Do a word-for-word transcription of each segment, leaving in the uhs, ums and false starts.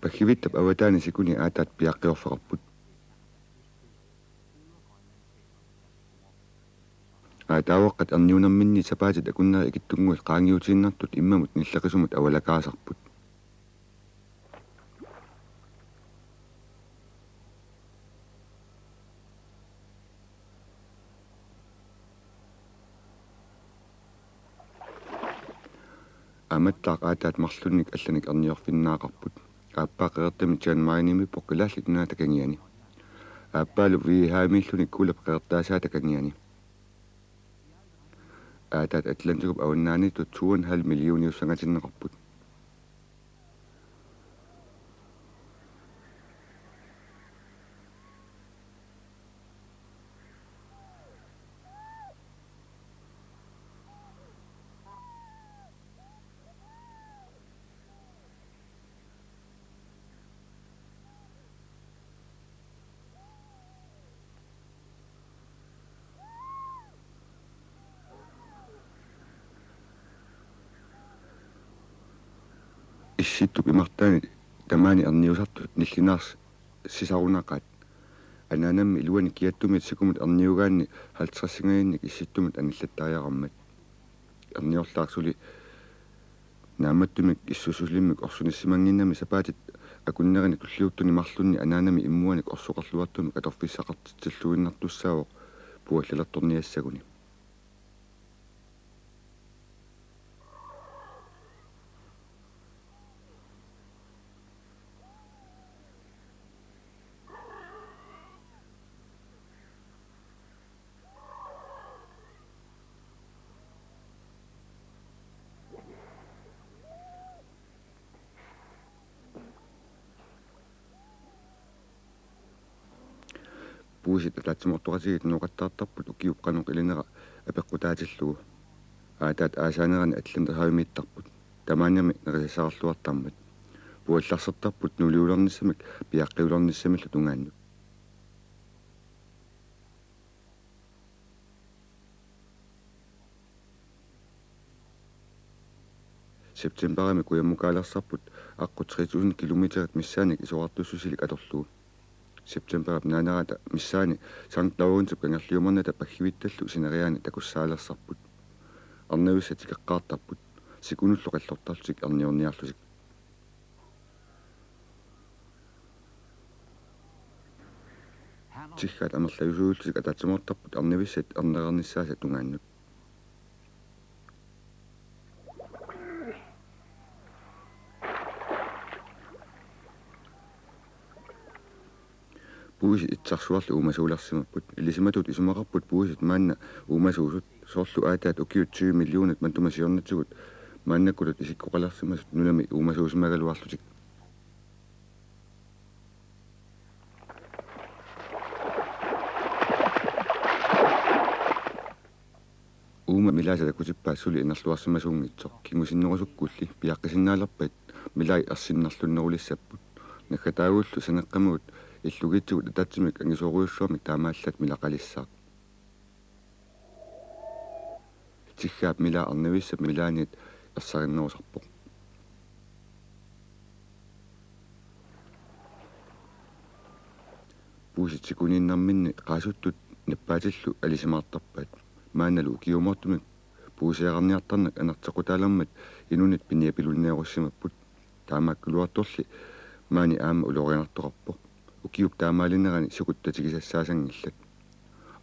Paggivittap avataani sikuni aataat piaqqiorfeqarput. Aataavuaqqat erniunerminni sapaatit akunnerit ikittunnguit qaangiutiinnartut immamut nilleqisumut avalakaasarput. Aammattaaq aataat marlunnik allanik erniorfinnaaqarput. Aappaa qeqertamik Jan Mayenimippoq Kalaallit Nunaata kangiani. Aappaalu Weehamiilluni Kuulap qeqertaasaa takangiani. Aataat Atlantikup avannaaniittut to en halv millioniussangatinneqarput. Issittup imartaani tamaani erniusartut nillinaarsi- sisarunaqaat. Anaanami iluani kiattumit sikumut erniugaanni halvtredsingajannik Issittumut anillattariaqarmat. Erniorlaaq suli naammattumik issussulimmik orsunissimannginnami sapaatit akunnerini tulliuttuni marlunni anaanami immuanik orsoqarluartumik atorfissaqartitsilluinnartussaavoq puallalertorniassaguni. Puisit ataatsimoortoqatigiit nooqattaartarput ukiup qanoq ilinera apeqqutaatillugu. Aataat aasaanerani Atlanterhavimiittarput. Tamaanami nerisassaqarluartarmat. Puallarsertarput nuliulernissamik piaqqiulernissamillu tungaannut. Septemberimi kujammukaalersarput aqqut tre tusind kilometerit missaannik isorartussusilik atorlugu. Septemberip naanerata missaani Sankt Laurensip kangerliumernata paggivittallu sineriaani takussaalersarput. Arnavissat tikeqqaartarput. Sikunullu qillortarlutik erniorniarlutik. Tiggaat amerlajusuullutik ataatsimoortarput arnavissat ernereernissaasa tungaannut. Puisit itsarsuarli uumasuulersimapput. Ilisimatut isumaqarput puisit maanna uumasuusut, soorlu aataat ukiut tyve millionit mantuma siornatigut maannakkutut isikkoqalersimasut nunami uumasuusimagaluarlutik. Uuma milaasa takutippaat suli ingerluarsimasuunngitsoq, kingusinnerusukkulli piaqqisinnaalersut milai ersinnarlunnerulissapput. Naggataagullu saneqqamigut illugiitsigut ataatsimik angisoorujussuarmik taamaallaat milaqalissaaq. Tiggaap milaa arnavissap milaaniit ersarinnerusarpoq. Puisit sikuniinnarminni qaasuttut nappaatillu alisimaartarpaat. Maannalu ukiumoortumik puiseerarniartarneq anarteqqutaalermat inunit piniapilinneerussimapput. Taamaakkaluartorli maani aamma ulorianartoqarpoq. Ukiup taamaalinerani sukuttatigisassaasanngillat.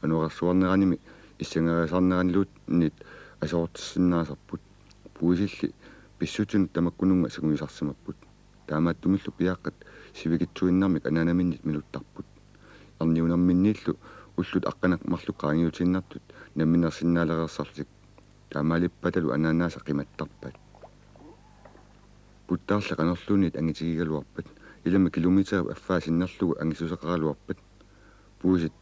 Anorersuarneranimi issangeriarneranilluunniit aserortissinnaasarput. Puisilli pissutsinut tamakkununnga sungiusarsimapput. Taamaattumillu piaqqat sivikitsuinnarmik anaanaminnit minuttarput. Erniunerminniillu ullut aqqaneq-marluk qaangiutiinnartut namminersinnaalereersarlutik. Taamaalippatalu anaanaasa qimattarpaat. Puttaarli qanorluunniit angitigigaluarpat. Ilami kilometerip affaa sinnerlugu angissuseqaraluarpat. Puisit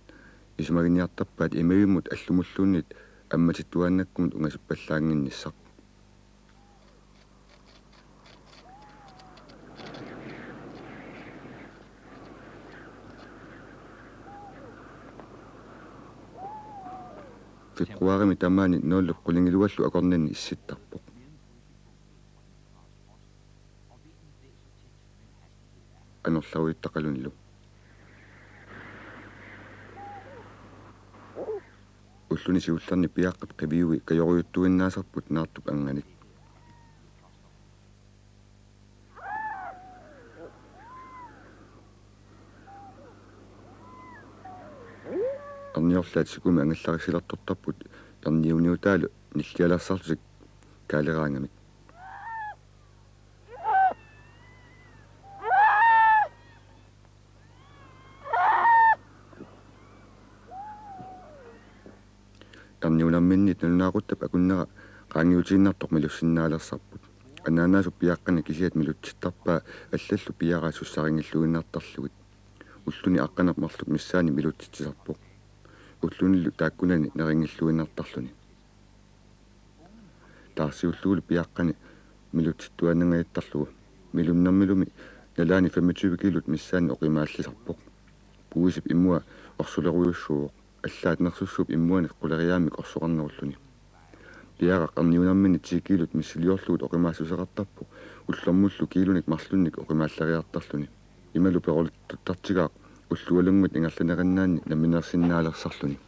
isumaginiartarpaat imavimmut allumulluunniit ammatittuaannakkumut ungasippallaannginnissaq. Februarimi tamaani Noolup qulingiluallu akornanni issittarpoq. anorlerujuttaqalunilu. Ulluni siullerni piaqqap qiviui kajorujuttuinnaasarput naartup anganik. Erniorlaat sikumi angallarissilertortarput erniuniutaalu nillialersarlutik kaaleraangamik. Erniunarminniit nalunaaquttap akunnera qaangiutiinnartoq milussinnaallersarput. Anaanaasup piaqqani kisiat milutsittarpaa allallu piaraat sussarinngilluinnartarlugit. Ulluni aqqaneq-marluk missaani milutsitsisarpoq. Ullunilu taakkunani nerinngilluinnartarluni. Taarsiullugulu piaqqani milutsittuaannangajattarlugu. Milunnermilumi nalaani femogtyve kiilut missaani oqimaallisarpoq. Puisip imua orsulerujussuuvoq. Allaat nersussuup imuani quleriaammik orsoqarnerulluni. Piaraq erniunarminni ti kiilut missiliorlugu oqimaassuseqartarpoq ullormullu kiilunik marlunnik oqimaalleriartarluni. Imalu perulittuttartigaaq ullualunnguit ingerlanerinnaanni namminersinnaalersarluni.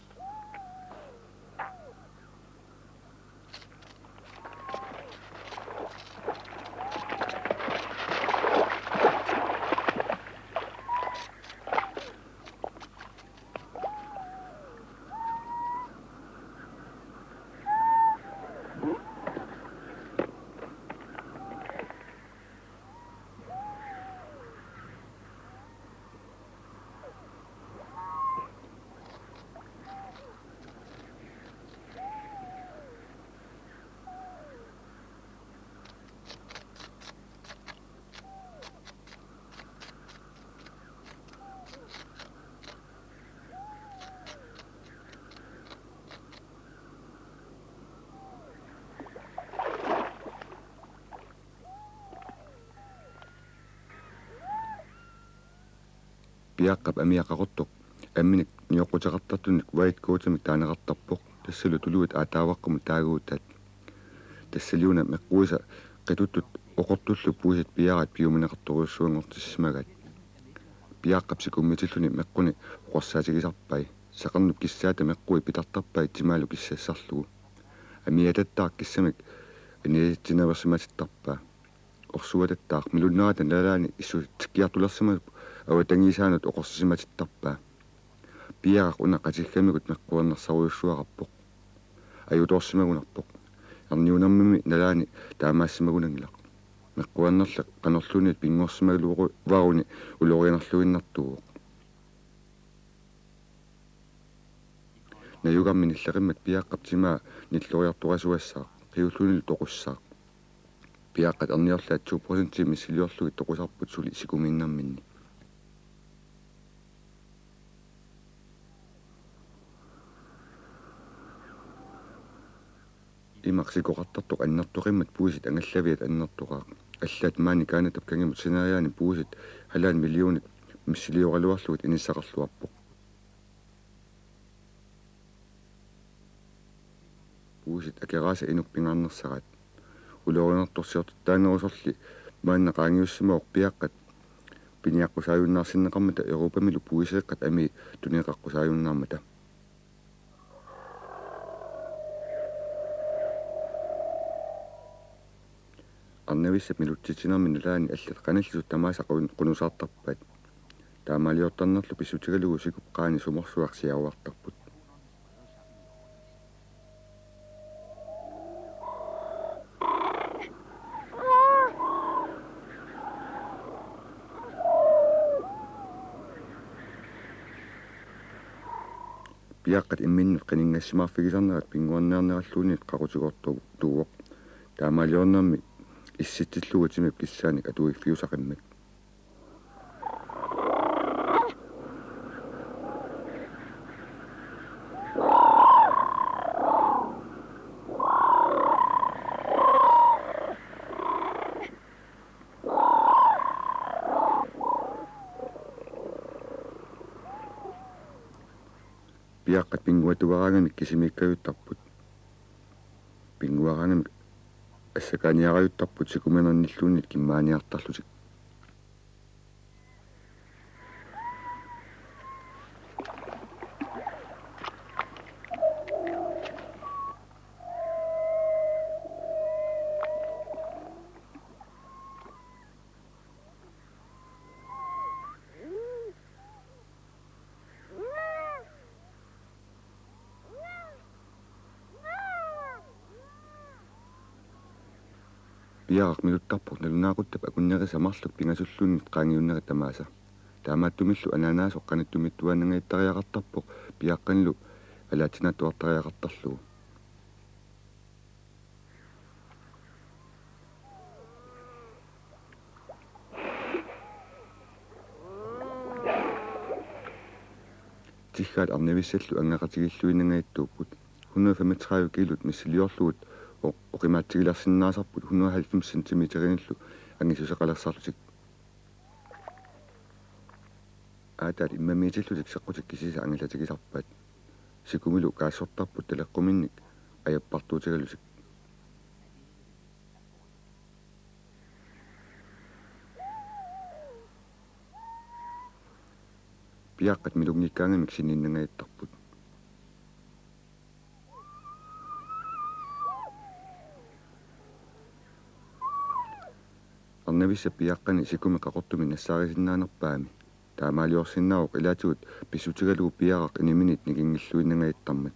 Piaqqap amia qaqortoq amminik nioqquteqartartunik white coatimik taaneqartarpoq, tassalu tuluit aataavaqqamut taaguutaat. Tassaliuna meqquisa qituttut oqortullu puisit piaraat piumineqartorujussuanngortissimagaat. Piaqqap sikummitilluni meqquni oqorsaatigisarpai. Saqarnup kissaata meqqui pitartarpai timaalu kissassarlugu. Amiatattaaq kissamik iniatsitsiinersimatittarpaa. Orsuatattaaq milunnerata nalaani issutikkiartulersimasup avatangiisaanut oqorsisimatittarpaa. Piaraq una qatigigamikku meqquernersarujussuaqarpoq. Ajutoorsimagunarpoq. Erniunarmimmi nalaani taamaasimagunanngilaq. Meqquernerli qanorluunniit pinngorsimaluaruni ulorianarluinnartuuvoq. Najugarmi nilleqimmat piaqqap timaa nilloriartorisuassaaq, qiullunilu toqussaaq. Piaqqat erniorlaat to procenti missiliorlugit toqusarput suli sikumiinnarminni. Imaq sikoqartartoq annertoqimmat puisit angallaviat annertoqaaq. Allaat maani Canadap kangimut sineriaani puisit halvanden millionit missilioraluarlugit inissaqarluarpoq. Puisit akeraasa inuk pingaarnersaraat. Ulorianartorsiortitaanerusorli maanna qaangiussimavoq piaqqat piniaqqusaajunnaarsinneqarmata Europamilu puiseeqqat amii tunineqaqqusaajunnaarmata. Arnavissap milutsitsinermi nalaani allat qanillisut tamaasa qun-, qunusaartarpaat. Taamaaliortarnerlu pissutigalugu sikup qaani sumorsuaq siaruartarput. Piaqqat imminnut qininngassimaarfigisarnerat pinnguarniarneralluunniit qaqutigoortuuvoq. Taamaaliornermi issitsillugu timip kissaanik atuiffiusaqimmat. Piaqqat pinnguatuaraangamik kisimiikkajuttarput. Pinnguaraangamik assakaaniarajuttarput sikuminernilluunniit kimmaaniartarlutik. Piaraq miluttarpoq nalunaaquttap akunnerisa marluk pingasulluunniit qaangiunnerit tamaasa. Taamaattumillu anaanaasoq qanittumittuaannangajattariaqartarpoq piaqqanilu alaatsinaattuartariaqartarlugu. Tiggaat arnavissallu anngaqatigiilluinnangajattuupput. Hundrede femogtredive kilot missiliorlugu o-, oqimaatsigilersinnaasarput hundrede halvfems centimeterinillu angissuseqalersarlutik. Aataat immamiitillutik seqqutik kisisa angallatigisarpaat. Sikumilu kaassortarput taleqquminnik ajappartuutigalutik. Piaqqat milunngikkaangamik sinninnangajattarput. Arnavissap piaqqani sikumi qaqortumi nassaarisinnaanerpaami. Taamaaliorsinnaavoq ilaatigut pissutigalugu piaraq iniminit nikinngilluinnangajattarmat.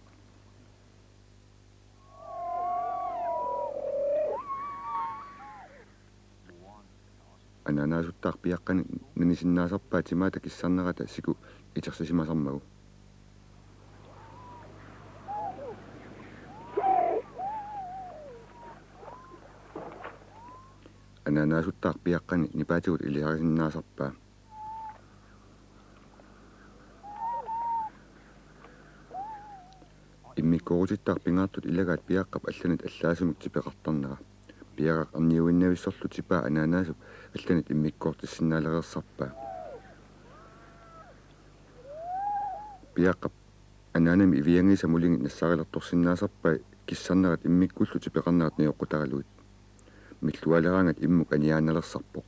Anaanaasuttaaq piaqqani nanisinnaasarpaa timaata kissarnerata siku itersisimasarmagu. Anaanaasuttaaq piaqqani nipaatigut ilisarisinnaasarpaa. Immikkoorutittaaq pingaartut ilagaat piaqqap allanit allaasumik tipeqartarnera. Piaraq erniuinnavissorlu tipaa anaanaasup allanit immikkoortissinnaalereersarpaa. Piaqqap anaanami iviangiisa mulingi nassaarilertorsinnaasarpai kissarnerat immikkullu tipeqarnerat nioqqutaralugit. Millualeraangat immuk aniaannalersarpoq.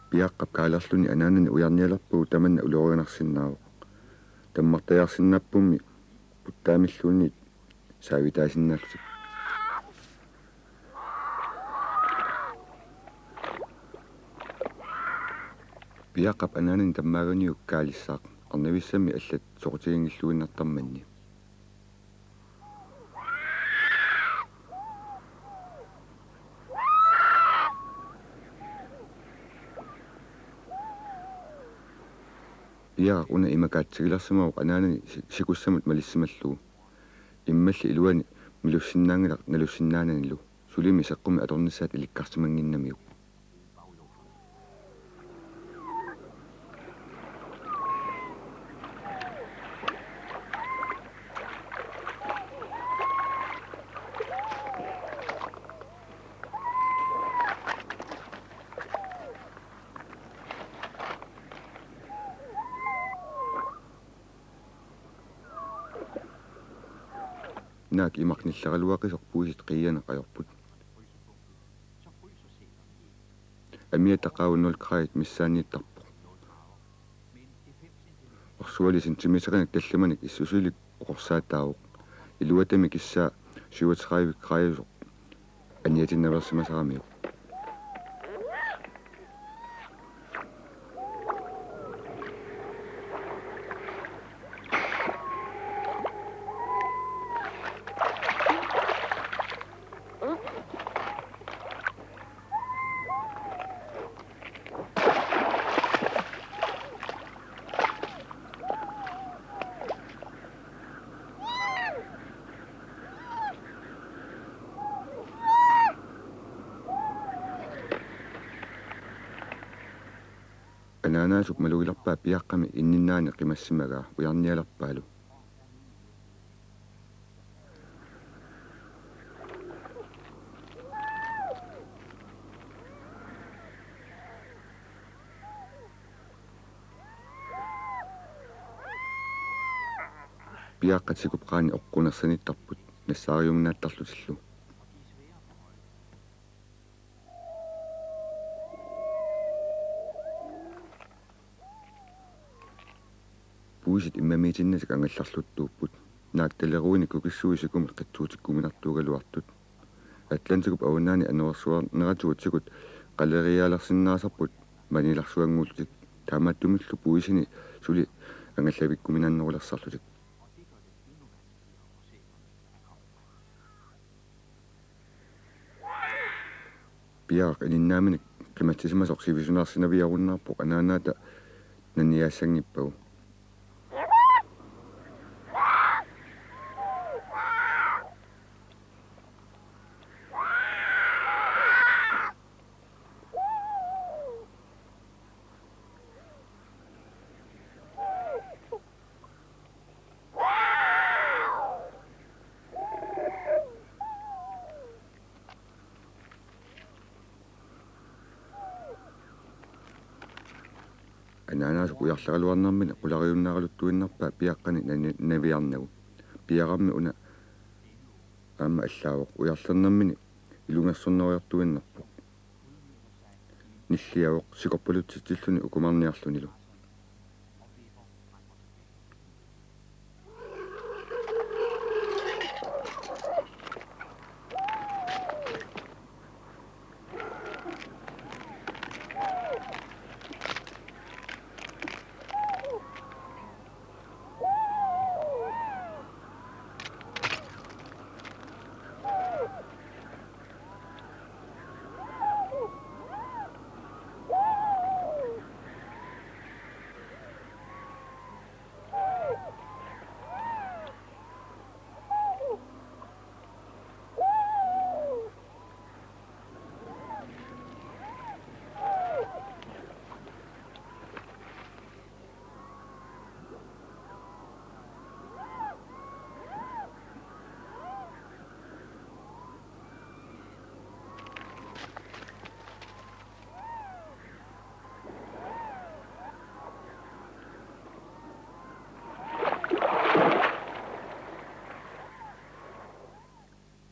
Piaqqap kaalerluni anaanani ujarnialerpagu tamanna ulorianarsinnaavoq. Tammartajaarsinnaappummi puttaamilluunniit saavitaasinnaallutik. Piaqqap anaanani tammaaganiuk kaalissaaq arnavissammi allat soqutiginngilluinnartarmanni. Piaraq una imakaatsigilersimavoq anaanani si-, sikussamut malissimallugu. Immalli iluani milussinnaanngilaq nalussinnaananilu. Sulimi seqqummi atornissaat ilikkarsimannginnamiuk. Naak imaq nilleraluaqisoq puisit qiianeq ajorput. Amiata qaava nul grader missaanniittarpoq. Orsuali centimeterinik tallimanik issusilik oqorsaataavoq. Iluatami kissaa syvogtredive gradersoq aniatinnaveersimasaramiuk. Anaanaasup malugilerpaa piaqqami inninnaani qimassimagaa ujarnialerpaalu. Piaqqat sikup qaani oqqunersanittarput nassaariuminaattarlutillu. Puisit immamiitinnatik angallarluttuupput. Naak taleruinik kukissuit sikumut qitsuutikkuminartuugaluartut. Atlantikup avannaani anorersuarneratigut sikut qaleriaalersinnaasarput manilarsuannguullutik, taamaattumillu puisini suli angallavikkuminaannerulersarlutik. Piaraq ininnaaminik qimatsisimasoq sivisunaarsinnaviarunnaarpoq anaanaata naniaassanngippagu. Anaanaasut ujarleraluarnermini qulariunnaaraluttuinnarpaa piaqqani nani-, naviarnagu. Piararmi una aamma allaavoq, ujarlernermini ilungersornerujartuinnarpoq. Nilliavoq sikorpalutsitsilluni ukumarniarlunilu.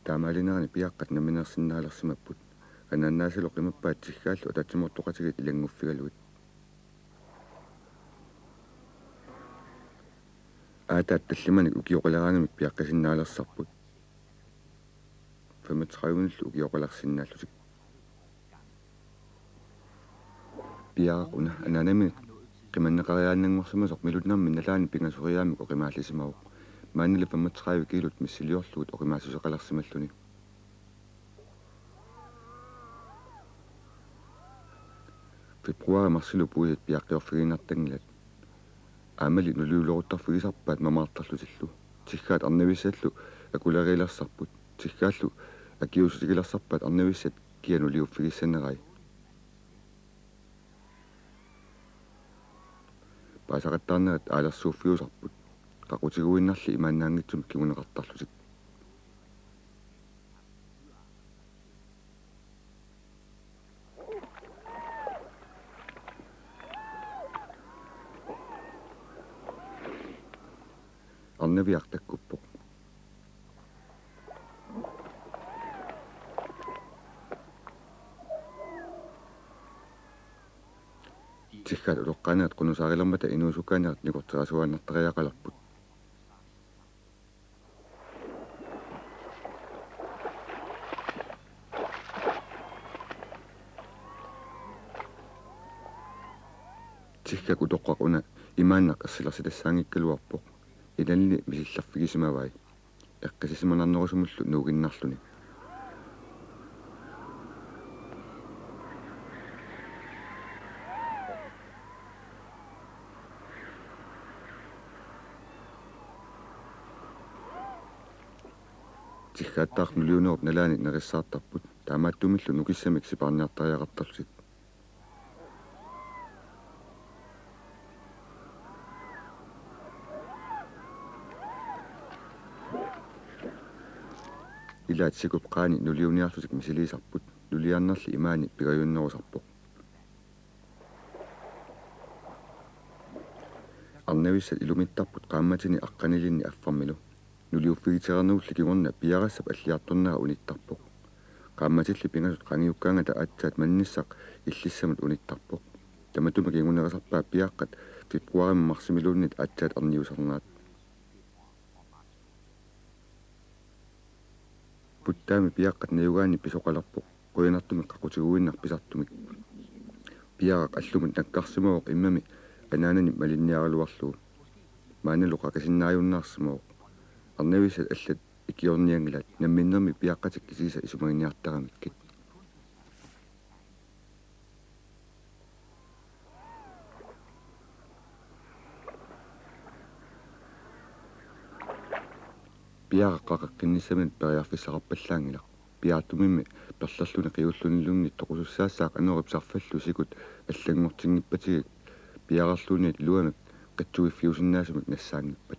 Taamaalinerani piaqqat nammineersinnaalersimapput. Anaanaasalu qimappaat tiggaallu ataatsimooqatigiit ilannguffigalugit. Aataat tallimanik ukioqaleraangamik piaqqisinnaalersarput. Femogtredive ukioqalersinnaallutik. Piaraq una anaanaminik qimanneqariaannanngorsimasoq milunnarmi nalaani pingasoriaammik oqimaallisimavoq. Maannalu femogtredive kiilut missiliorlugit oqimaassuseqalersimalluni. Februaari marsilu puisit piaqqiorfigiinnartanngilat. Aammali nuliuleruttarfigisarpaat mamaartarlutillu. Tiggaat arnavissallu akuleriilersarput. Tiggaallu akiuussutigilersarpaat arnavissat kia nuliuffigissanerai. Paasaqattaarnerit aalersuuffiusarput. Qaqutiguinnarli imaannaanngitsumik kinguneqartarlutik. Arnaviaq takkuppoq. Tiggaat utoqqaanerit qunusaarilermata inuusukkaanerit nikorterasuaannartariaqalerput. Tiggak utoqqaq una imaannaq ersilersitassaanngikkaluarpoq. Inanni misillerfigisimavai. Eqqissisimanarnerusumullu nuuginnarluni. Tiggaattaaq nuliunerup nalaani nerissaartarput. Taamaattumillu nukissamik sipaarniartariaqartarlutik. Ilaat sikup qaani nuliuniarlutik misiliisarput. Nuliarnerli imaani pigajunnerusarpoq. Arnavissat ilumittarput qaammatini aqqanilinni affarmilu. Nuliuffigitereernagulli kingorna piarassap alliartornera unittarpoq. Qaammatilli pingasut qangiukkaangata aatsaat mannissaq illissamut unittarpoq. Tamatuma kingunerisarpaat piaqqat februaarimi marsimiluunniit aatsaat erniusarnaat. Puttaami piaqqat najugaanni pisoqalerpoq, qujanartumik qaqutiguinnaq pisartumik. Piaraq allumut nakkarsimavoq immami anaanani malinniaraluarlugu. Maannalu qakasinnaajunnaarsimavoq. Arnavissat allat ikiornianngilaat, namminnermi piaqqatik kisiisa isumaginiartaramikkit. Piaraq qaqeqqinnissaminut periarfissaqarpallaanngilaq. Piaartumimmi perlerluni qiulluniluunniit toqusussaassaaq anorip sarfallu sikut allanngortinngippatigik piararluunniit iluamik qitsuiffiusinnaasumik nassaanngippat.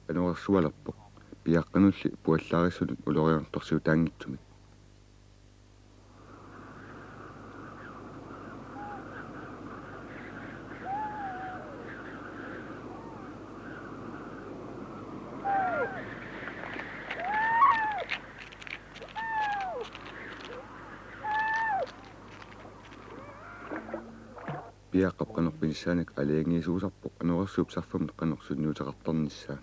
Anorersualerpoq, piaqqanulli puallaarissunut ulorianartorsiutaanngitsumik. Piaqqap qanoq pinissaanik aalajangiisuusarpoq anorersuup sarfamut qanoq sunniuteqartarnissaa.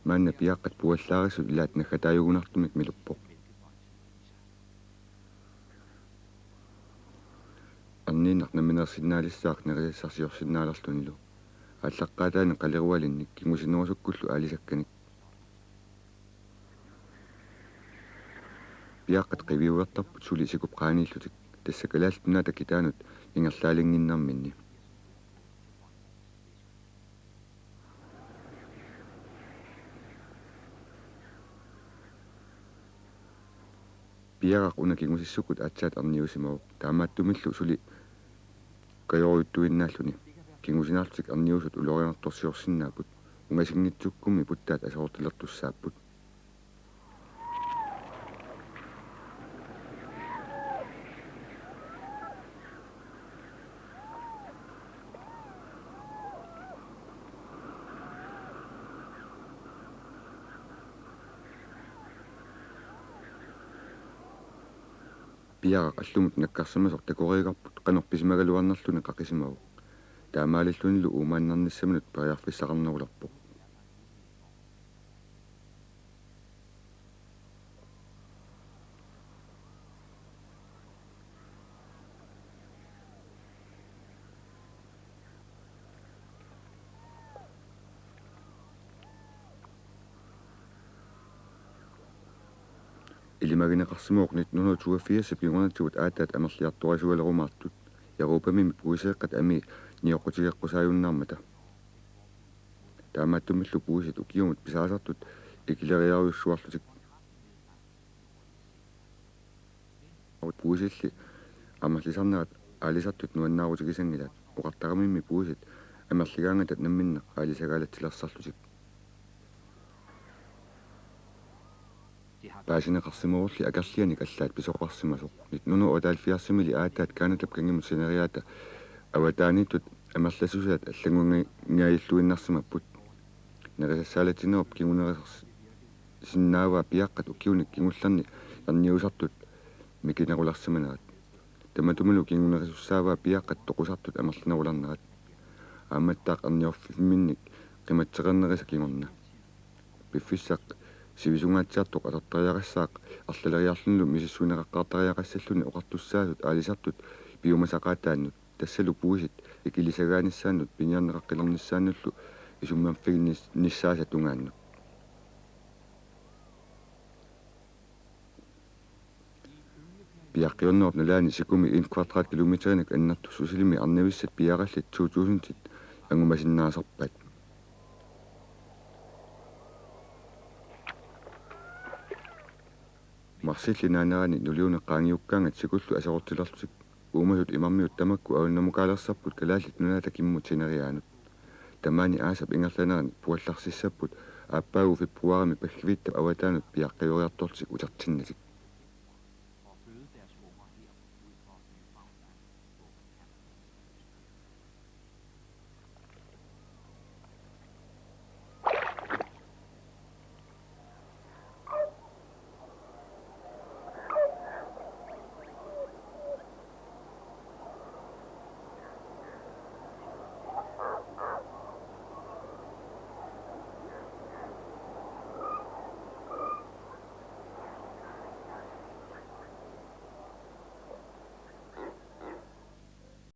Maanna piaqqat puallaarissut ilaat naggataajugunartumik miluppoq. Arniinnaq namminersinnaalissaaq nerisassarsiorsinnaalerlunilu. Aallaqqaataani qalerualinnik kingusinnerusukkullu aalisakkanik. Piaqqat qiviugartarput suli sikup qaaniillutik, tassa Kalaallit Nunaata kitaanut ingerlaalinnginnerminni. Piaraq una kingusissukkut aatsaat erniusimavoq, taamaattumillu suli kajorujuttuinnaalluni. Kingusinaarlutik erniusut ulorianartorsiorsinnaapput, ungasinngitsukkummi puttaat aserortilertussaapput. Piaraq allumut nakkarsimasoq takoriigarput qanoq pisimagaluarnerluni qaqisimavoq. Taamaalillunilu uumaannarnissaminut periarfissaqarnerulerpoq. Ilimagineqarsimavoq nitten hundrede og toogfirs kingornatigut aatsaat amerliartorisuulerumaartut, Europamimi puiseeqqat amii nioqqutigeqqusaajunnaarmata. Taamaattumillu puisit ukiumut pisaasartut ikileriarujussuarlutik. Puisilli amerlisarnerat aalisartut nuannaarutigisanngilaat, oqartaramimmi puisit amerligaangata namminneq aalisagaalatsilersarlutik. Paasineqarsimavorli akerlianik allaat pisoqarsimasoq. Nitten hundrede og otteoghalvfjerds-imili aatsaat Canadap kangimut sineriaata avataaniittut amerlassusiat allanngorinngaajulluinnarsimapput. Nerisassaalatsinerup kingunerisarsinnaavaa piaqqat ukiuni kingullerni erniusartut mikinerulersimanerat. Tamatumalu kingunerisussaavaa piaqqat toqusartut amerlanerulernerat. Aammattaaq erniorfimminnik qimatseqarnerisa kingorna. Piffissaq sivisungaatsiartoq atortariaqassaaq arlaleriarlunilu misissuineqaqqaartariaqassalluni oqartussaasut aalisartut piumasaqaataannut, tassalu puisit ikilisagaanissaannut piniarneqaqqilernissaannullu isummerfiginnissaasa tungaannut. Piaqqiunnerup nalaani sikumi en kvadratkilometerinik annertussutsimik arnavissat piarallit to tusindit angumasinnaasarpaat. Marsilli naanerani nuliuneq qaangiukkaangat sikullu aserortilerlutik uumasut imarmiut tamakku avannamukaalersarput Kalaallit Nunaata kimmut sineriaanut. Tamaani aasap ingerlanerani puallarsissapput aappaagu februarimi pallivittap avataanut piaqqioriartorlutik utertinnatik.